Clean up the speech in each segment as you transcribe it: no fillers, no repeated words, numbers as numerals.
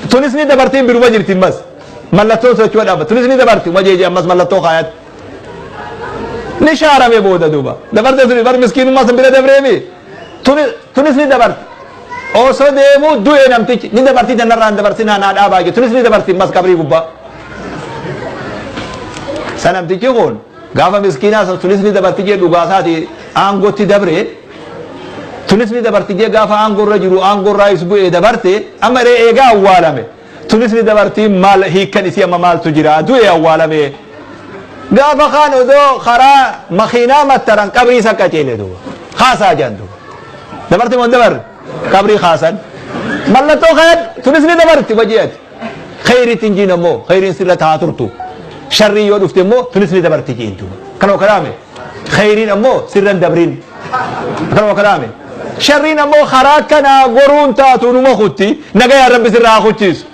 Tunis ni dabartiin biruma jirti ammas. Mallattoon socho'uu dhaabba. Tunis ni dabarti. Uma jeeje ammas mallattoo kaayatti. Ni shaarame booda duuba. Dabarte tuni bar miskiinummaa san bira dabreemi. Tunis ni dabarti. Osoo deemuu du'e namtichi ni dabarti tanarraan dabarsinaa naa dhaabaa jedhe. Tunis ni dabarti ammas qabrii gubbaa. Sa namtichi kun gaafa miskiinaa san tunis ni dabarti jee dhugaasaati aangootti dabre. Tunis ni dabarti jee gaafa aangoo irra jiru aangoo irraa is bu'ee dabarte amma ree eegaa awwaalame. Tunis ni dabarti maal hiikkan isii amma maaltu jira du'e awwaalame. Gaafa kaan odoo karaa makiinaa mattaran qabrii isa qaceele duuba. Kaasaa jedhan duuba. Dabarti moo hin dabarre? Qabrii kaasan. Mallattoo kayan tunis ni dabarti waji'ati. Kheyriitti hin jiin ammoo kheyriin sirra taa turtu. Sharrii yoo dhufte immoo tunis ni dabarti jiin duuba. Kanuma kalaame. Kheyriin ammoo sirra hin dabrin. Kanuma kalaame. Sharriin ammoo karaa kanaa goruun taatu numa kutti nagayaan rabbi sirraa haa kuchiisu.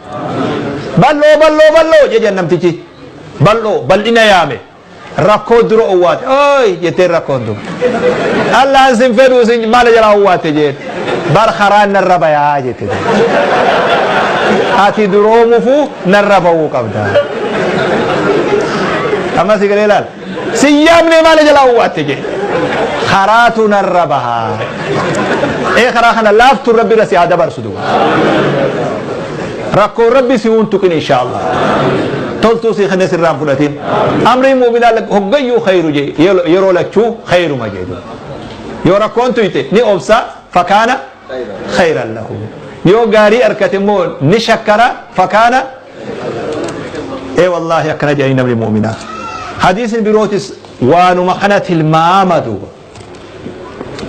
Bal'oo bal'oo bal'oo jedhan namtichi. Bal'oo bal'ina yaame. Rakkoo dura owwaate. Ooy jetteen rakkoon tun. Allaan sin fedhuu sin maala jalaa owwaatte jeen. Bar karaan narra bayaa jette. Ati duroomufuu narra ba'uu qabda. Amma si galee laal. Sin yaamnee maala jalaa owwaatte jeen. Karaatu narra bahaa. Ee karaa kana laaftuun rabbi irra si haa dabarsu duuba. Rakkoon rabbi si hun tuqin insha Allah. Toltuu si kenne sirraa hin fudhatin. Amriin mu'minaa hoggayyuu khayru je yeroo lachuu khayruma jee duuba. Yoo rakkoon tuyte ni obsa fakaana khayran lahu. Yoo gaarii arkate immoo ni shakkara fakaana ee wallaahi akkana jedhanii namni mu'minaa. Hadiisni birootis waanuma kana tilmaama duuba.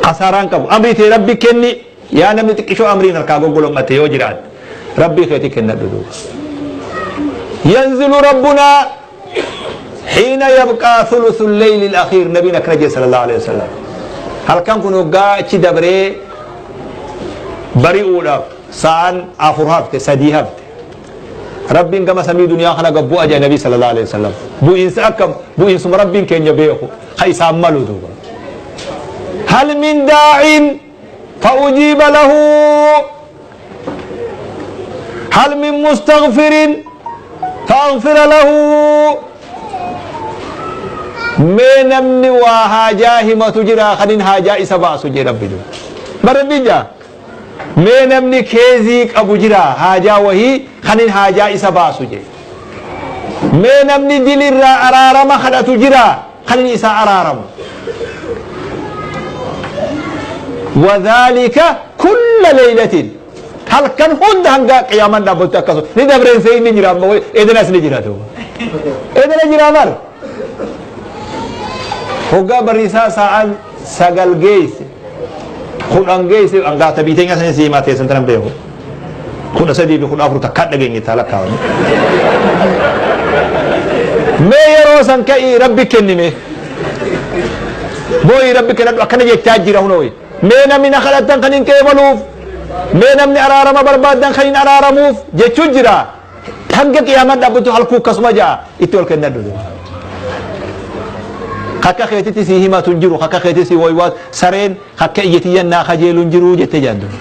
Kasaaraan qabu. Amrii tee rabbi kenni. Yaa namni xiqqishoo amriin harkaa goggolom'ate yoo jiraatte rabbii keetii kennadhu duuba. Yanzilu rabbunaa hiina yabqaa thuluthu leyli al-akhiir nabiin akkana jedhe sallallahu alaihi wasallam. Halkan kun hoggaa achi dabree bari'uudhaaf sa'aan 4 hafte 3 hafte. Rabbiin gama samii duniyaa kana gad bu'a jedhe nabii sallallahu alaihi wasallam. Bu'iinsa akkam bu'iinsuma rabbiin keenya beeku ka isaan malu duuba. Hal min daa'in فأجيب له هل من مستغفر فأغفر له mee namni waa haajaa himatu jira kanin haajaa isa baasu jee rabbi duuba bar rabbiin jaa mee namni keezii qabu jira haajaa wahii kanin haajaa isa baasu jee mee namni dilirraa araarama kadhatu jira kan inni isaa araaramu. Wadhaalika kulla leeylatin halkan hunda hanga qiyaamaan dhaabbattu akkasuma ni dabreen se'in ni jira amma edanas ni jira duuba edana jira bar hoggaa bariisaa sa'aan 9 geesse 10 geesse hangaa tabii teenya sanin sii himaa teessan tanan beeku 13 fi 14 takkaa dhageenye taa lakkaawame. Mee yeroo san ka'ii rabbi kenni mee. Boo'ii rabbi kennadhu akkana jechaa jira hunooyi. Mee namni na kadhattan kan hin qeebaluuf. Mee namni araarama barbaaddan kan hin araaramuuf jechuun jira. Hanga qiyaamaan dhaabbatu halkuu akkasuma ja'a itti ol kennadhu. Akka keetitti sii himatu hin jiru, akka keetitti sii waywaatu sareen Akka ija tiyyan naa kajeelu hin jiru jette jedhan duuba.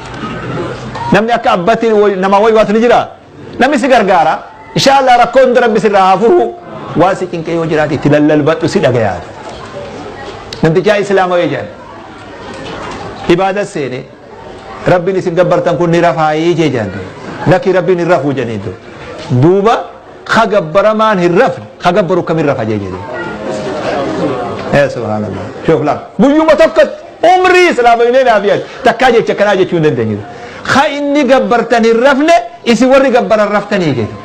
Namni akka abbatti nama waywaatu ni jira. Namni si gargaara. Inshaa Allah rakkoo hunda rabbi sirraa haa furu. Waan si cinqee yoo jiraate itti lallalbadhu si dhagayaa. Namtichaa Islaama yoo jedhan. Ibaada seene. Rabbiin isin gabbartan kun ni rafaayii jee jedhan duuba. Lakki rabbiin hin rafuu jedhanii duuba. Duuba Ka gabbaramaan hin rafne ka gabbaru akkamin rafa jee jedhe. Ee subhaanallah. Shoof laal. Guyyuma tokkotti umrii islaamamnee naaf yaad takkaa jecha akkanaa jechuu hin dandeenye. Ka inni gabbartan hin rafne isin warri gabbaran raftanii jedhe.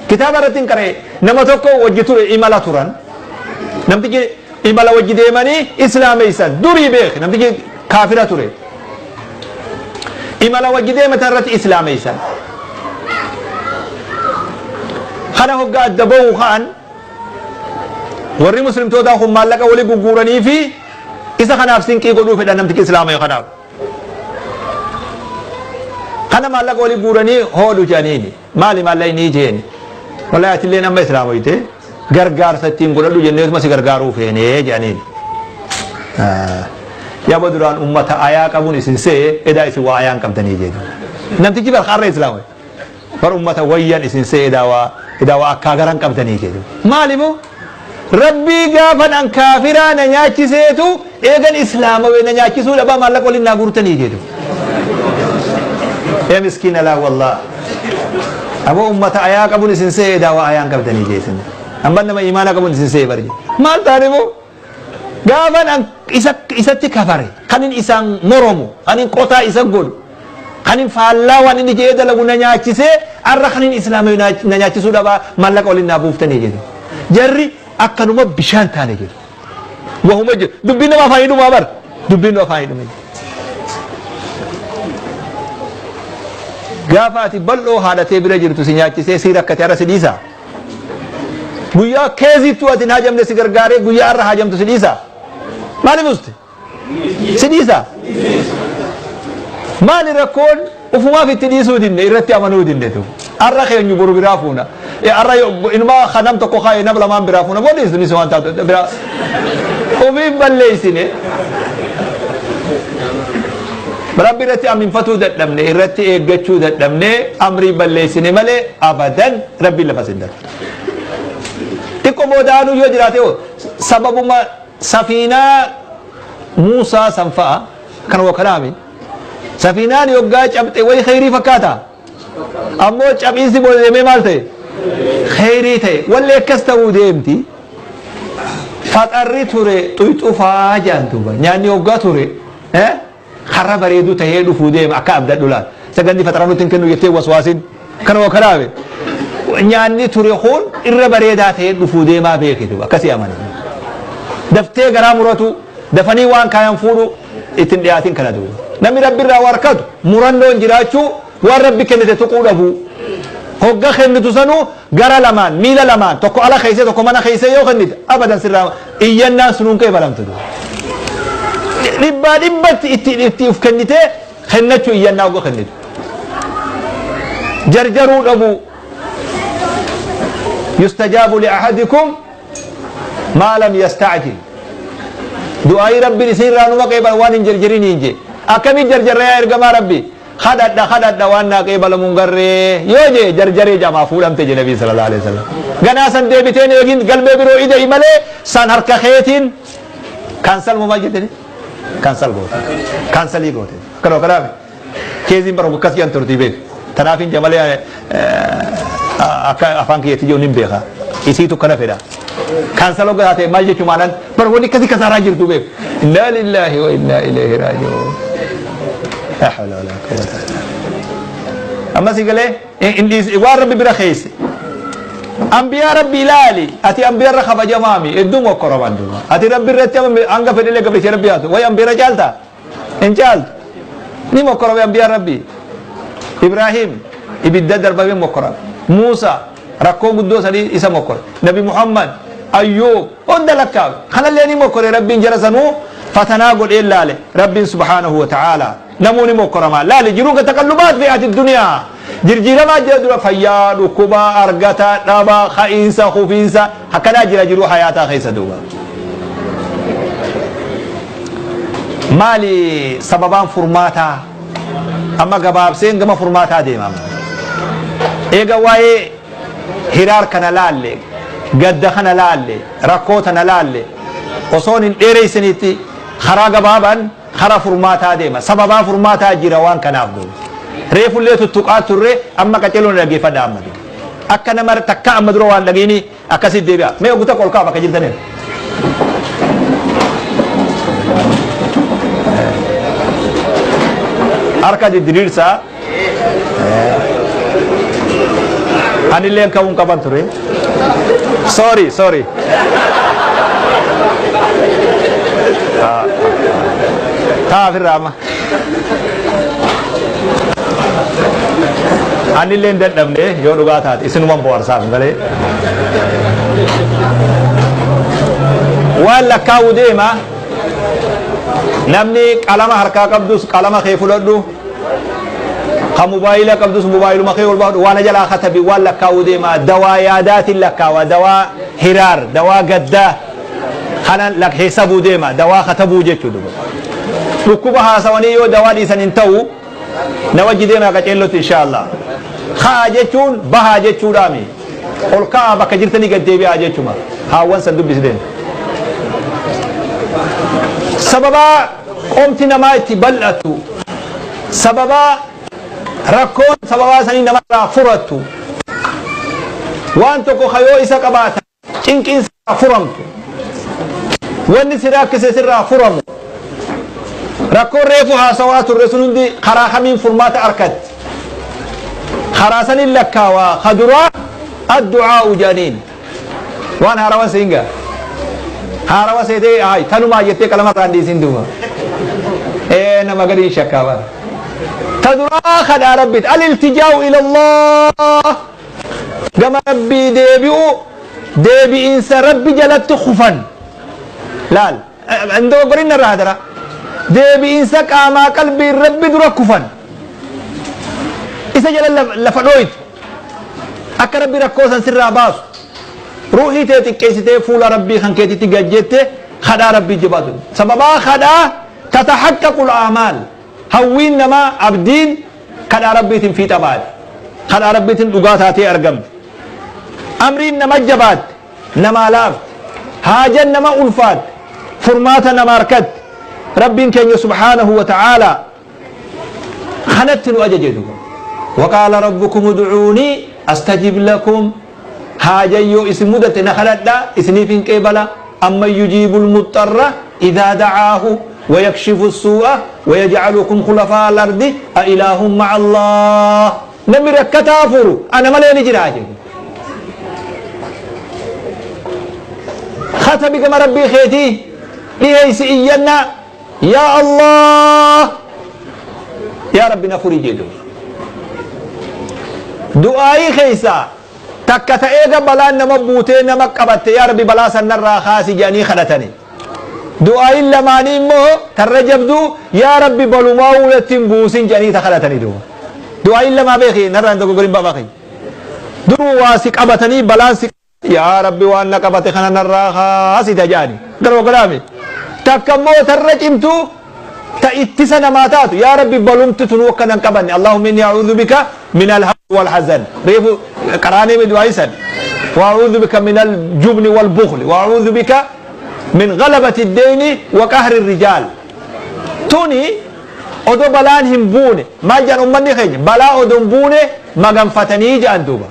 Kitaaba irratti hin qara'e nama tokko wajji ture imala turan. Namtichi imala wajji deemanii islaameessan durii beek namtichi kaafira ture. Imala wajji deematan irratti islaameessan. Kana hoggaa adda bahu ka'an warri muslimtootaa kun maallaqa wali gugguuranii fi isa kanaaf sinqii godhuu fedhan namtichi islaamee kanaaf. Kana maallaqa wali guuranii hoodhu jedhaniini. Maali maallaqni jeeni. Wallahi atilleen amma islaamoyte gargaarsa ittiin godhadhu jenneetuma si gargaaruu feene jedhaniini. Yaba duraan ummata ayaa qabuun isin se'e edaa isin waa ayaan qabdanii jedhu. Namtichi bar har'a islaamay. Bar ummata wayyan isin se'e daawaa daawaa akkaa garan qabdanii jedhu. Maalimoo? Rabbii gaafan an kaafiraa na nyaachiseetu eegan islaamawee na nyaachisuu dhabaa maallaqa waliin naa guurtanii jedhu. Ee miskiina laa wallah. Aboo ummata ayaa qabun isin se'e daawaa ayaan qabdanii jeesin. Amban nama imaana qabun isin se'e bari. Maal taane moo? Gaafan an isa isatti kafare kanin isaan moromu kanin qotaa isa godhu kanin faallaa waan inni jedhee dalagu na nyaachisee arra kanin islaama na nyaachisuu dhabaa maallaqa waliin naa buuftanii jedhu. Jarri akkanuma bishaan taane jedhu. Wahuma jedhu. Dubbiin nama afaanii dhumaa bar. Dubbiin nama afaanii dhume. Gaafa ati bal'oo haadhatee bira jirtu si nyaachisee si rakkate arra si dhiisaa? Guyyaa keezittuu ati hin haajamne si gargaaree guyyaa arra haajamtu si dhiisaa? Maaliif uste? Si dhiisaa? Maali rakkoon ufumaaf itti dhiisuu dinne irratti amanuu dinne tu. Arra keenyu boru biraa fuuna. Arra inumaa kanam tokko kaa'e nam lamaan biraa fuuna. Boo dhiistu ni waan taatu biraa. Ofiif balleessine. Rabbi irratti aminfatuu dadhabne irratti eeggachuu dadhabne amrii balleessine malee abadan Rabbiin lafa sin darbu. Xiqqoo boodaanuu yoo jiraate hoo sababuma safiinaa Muusaa san fa'a kan wa kanaami. Safiinaan yoggaa cabxe wayi kheyrii fakkaata. Ammoo cabiinsi booda deemee maal ta'e? Kheyrii ta'e. Walli akkas ta'uu deemti. Faxarri ture xuyxufaa jedhan duuba. Nyaanni hoggaa ture. Karra bareedu tahee dhufuu deema akka abdadhu laal. Sagandi faxara nutti hin kennu jettee waswaasin. Kanuma kanaaf nyaanni ture kun irra bareedaa tahee dhufuu deemaa beeki duuba akkasii amani. Daftee garaa muratu dafanii waan kaayan fuudhu ittiin dhiyaatin kana duuba. Namni rabbi irraa waa harkatu murannoon jiraachuu waan rabbi kennite tuquu dhabuu. Hogga kennitu sanuu gara lamaan miila lamaan tokko ala keessee tokko mana keessee yoo kennite abadan sirraa iyyannaan sunuun qeebalamtu duuba. Dhibbaa dhibbatti itti itti uf kennitee kennachuu iyyannaa hogga kennitu. Jarjaruu dhabuu. Yustajaabu li ahadikum maa lam yasta'jil. Du'aayii rabbiin isin irraa numa qeebala waan hin jarjariniin jee. Akkamiin jarjarra yaa ergamaa rabbii? Kadhadha kadhadha waan naa qeebalamu hin garree yoo jee jarjaree jamaa fuudhamte jee nabiin sallallahu alaihi wasallam. Ganaa san deebiteen eegin galmee biroo ida'i malee san harka keetiin kaansal moo maal jettani? Kaansal goote. Kaansalii goote. Kanuma kanaaf keeziin bara akkas jedhan turtii beeku. Tanaaf hin jamalee akka afaan kiyyatti jiru hin beeka. Isiitu kana fedha. Kaansal hoggaa taate maal jechuu maalaan bara wanni akkasii kasaaraa jirtu beeku. Innaa lillaahi wa innaa ilayhi raaji'uun. Laa hawla walaa quwwata illaa billah. Amma si galee hin dhiisi waan rabbi bira keesse. Ambiyaa rabbi ilaali ati ambiyaa irra kabajamaami hedduu mokkoraman duuba. Ati rabbi irratti hanga fedhillee gabricha rabbi haatu. Wayi ambiyaa irra caaltaa? Hin caaltu. Ni mokkorame ambiyaan rabbii. Ibraahim ibidda darbamee mokkorame. Muusaa rakkoo guddoo sadii isa mokkore. Nabi Muhammad, Ayyuub hunda lakkaawe. Kanallee ni mokkore rabbiin jara sanuu fatanaa godhee laale. Rabbiin subhaanahu wa ta'aalaa namuu ni mokkoramaa. Laali jiruun ka taqallubaat fi ati duniyaa. Jirjiiramaa jira dura fayyaa, dhukkubaa, argata, dhaba, ka'iinsa, kufiinsa akkanaa jira jiruu hayaataa keessa duuba. Maali sababaan furmaataa? Amma gabaabseen gama furmaataa deema. Eega waa'ee hiraar kana laalle, gadda kana laalle, rakkoo tana laalle, osoon hin dheereessinitti karaa gabaabaan karaa furmaataa deema. Sababaa furmaataa jira waan kanaaf duuba. Reefullee tuttuqaa turre amma qaceeloo dhaggeeffadha amma duuba. Akka nama takka amma dura waan dhageeni akkasitti deebi'a. Mee ogu tokko ol ka'a bakka jirtaniin. Harka didiriirsaa. Anilleen ka'uun qaban ture. Sorry, sorry. Taa ofirraa amma. Anillee hin dadhabne yoo dhugaa taate isinuman bohaarsaaf malee. Waan lakkaa'u deema namni qalama harkaa qabdus qalama kee fudhadhu ka mobaayila qabdus mobaayiluma kee ol baafadhu waan jalaa katabi waan lakkaa'u deema dawaa yaadaatiin lakkaawa dawaa hiraar dawaa gaddaa kana hisabuu deema dawaa katabuu jechuudha. Dhukkuba haasawanii yoo dawaa dhiisan hin ta'u na wajji deemaa qaceellotti insha Allah. Ka'aa jechuun bahaa jechuudhaami. Ol ka'aa bakka jirtanii gad deebi'aa jechuma. Haawwan san dubbisneen. Sababaa qomti namaa itti bal'atu, sababaa rakkoon sababaa sanii namarraa furattu, waan tokko ka yoo isa qabaatan cinqiin sirraa furamtu, wanni si rakkise sirraa furamu, rakkoon reefu haasawaa turre sun hundi karaa kamiin furmaata arkatti? Karaa sanin lakkaawaa. Ka duraa addu'aa'u jedhaniin. Waan haarawan siin gaa. Haarawa seetee haay tanumaa jettee qalama irraa hin dhiisin duuba. Ee nama gadi hin shakkaa bara. Ta duraa kadhaa Rabbiiti. Al-iltijaa'u ila Allah. Gama Rabbii deebi'u, deebi'iinsa Rabbi jalatti kufan. Laal. Hin dogoggorin narraa hadara. Deebi'iinsa qaamaa qalbiin Rabbi dura kufan. Isa jala lafa dhooytu. Akka Rabbi rakkoo san sirraa baasu. Ruuhii tee xiqqeessitee fuula Rabbii kan keetitti gad jette kadhaa Rabbii jabaatu. Sababaa kadhaa tatahaqqaqul aamaal. Hawwiin namaa, abdiin kadhaa Rabbiitiin fiixa baate. Kadhaa Rabbiitiin dhugaa taatee argamte. Amriin nama jabaatte, namaa laafte. Haajan nama ulfaatte, furmaata nama harkatte. Rabbiin keenya subhaanahu wa ta'aalaa kanatti nu ajaje duuba. Waqaala rabbukum ud'uunii astajib lakum. Haajan yoo isin mudatte na kadhadhaa isiniif hin qeebala. Amman yujiibul muxxarra idhaa da'aahu wa yakshifu suu'a wa yaj'alukum khulafaa al-ardi a ilaahun ma'a Allah. Namni rakkataa furu ana malee ni jiraa jedhe. Katabi gama Rabbii keetii dhiheeysi iyyannaa. Yaa Allah, yaa Rabbi na furi jedhu. Du'aayii keessaa takka ta eega balaan nama buutee nama qabatte, yaa Rabbi balaa san narraa kaasi jedhanii kadhatani. Du'aayiin lamaanii immoo tarra jabduu, yaa Rabbi balumaa wulatti hin buusin jedhanii ta kadhatani duuba. Du'aayiin lamaa beeki, narraa hin dogoggorin baabaa kiyya. Duruu waa si qabatanii balaan si, yaa Rabbi waan na qabate kana narraa kaasi ta jedhani. Garuu godhaami. Takka immoo tarra cimtuu ta ittisa namaa taatu, yaa Rabbi balumti tunuu akka nan qabanne, Allahumma inni a'uudhu bika min al-hammi wal hazan. Reefu qaraanee mi du'aa isan. Wa a'uudhu bika min al-jubni wal bukhli wa a'uudhu bika min ghalabati ad-dayni wa qahri ar-rijaal. Tuni odoo balaan hin buune maal jedhan ummanni keenya, balaa odoo hin buune maganfatanii jedhan duuba.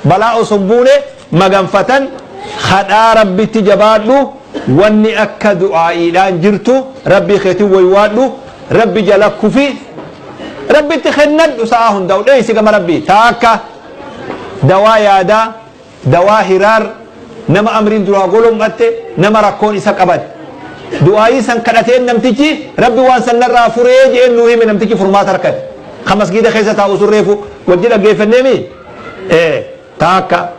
Balaa osoo hin buune maganfatan. Kadhaa Rabbitti jabaadhu. Wanni akka du'aa'iidhaan jirtu, Rabbii keetiin waywaadhu, Rabbi jala kufi, Rabbitti kennadhu, sa'aa hundaa'u dheeysi gama Rabbii. Taakka dawaa yaadaa, dawaa hiraar, nama amriin duraa golom'atte, nama rakkoon isa qabatte, du'aayii san kadhateen namtichi Rabbi waan san narraa furee je'een nuu hime, namtichi furmaata harkate ka masgiida keessa taa'u sun reefu wajji dhaggeeffanneemi. Ee taakka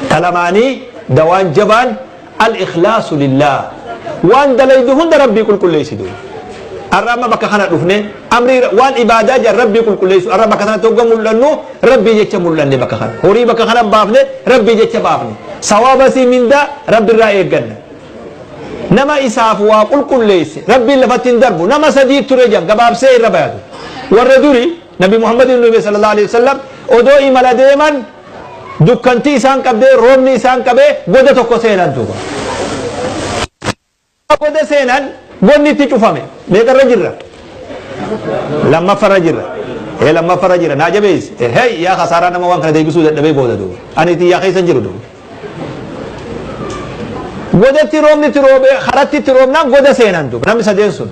ta lamaanii dawaan jabaan al-ikhlaasu lillaah. Waan dalaydu hunda Rabbii qulqulleeysi duuba. Har'a amma bakka kana dhufne amrii waan ibaadaa jedhan Rabbii qulqulleeysu. Har'a bakka kanatti hogga mul'annu Rabbii jecha mul'anne. Bakka kana horii bakka kana baafne Rabbii jecha baafne, sawaaba sii mindaa Rabbirraa eegganna. Nama isaaf waa qulqulleeyse Rabbiin lafatti hin darbu. Nama sadii ture jedhan, gabaabsee irra bayatu. Warra duri Nabi Muhammadin nu hime sallallahu alaihi wasallam, odoo imala deeman dukkanti isaan qabdee, roobni isaan qabee, goda tokko seenan duuba. Goda seenan, godni itti cufame. Meeqarra jirra? Lammaffarra jirra. Ee, lammaffarra jira. Naa jabeessi. Hey, yaa kasaaraa nama waan kana deebisuu dadhabee booda duuba. Ani xiyyaa keessa hin jiru duuba. Godatti roobni itti roobee, karatti itti roobnaan goda seenan duuba namni sadeen sun.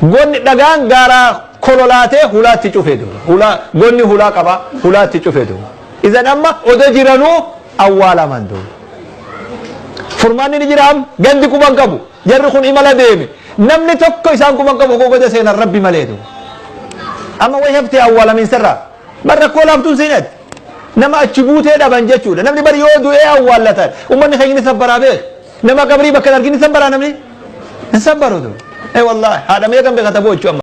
Godni dhagaan gaaraa kololaatee hulaatti cufe duuba. Hulaa godni hulaa qaba, hulaatti cufe duuba. Isan amma odoo jiranuu awwaalaman duuba. Furmaanni ni jiraam, gandi quban qabu. Jarri kun imala deeme. Namni tokko isaan quban qabu hogoo goda seenan Rabbi malee duuba. Amma wayi haftee awwaalamiinsarraa. Bar rakkoo laaftuun seenatti. Nama achi buutee dhaban jechuudha. Namni bar yoo du'ee awwaallatan ummanni keenya ni sabbaraa beek. Nama qabrii bakka hin argin ni sabbaraa namni? Hin sabbaru duuba. Ee wallaahi haadha meeqan beekata boochu amma.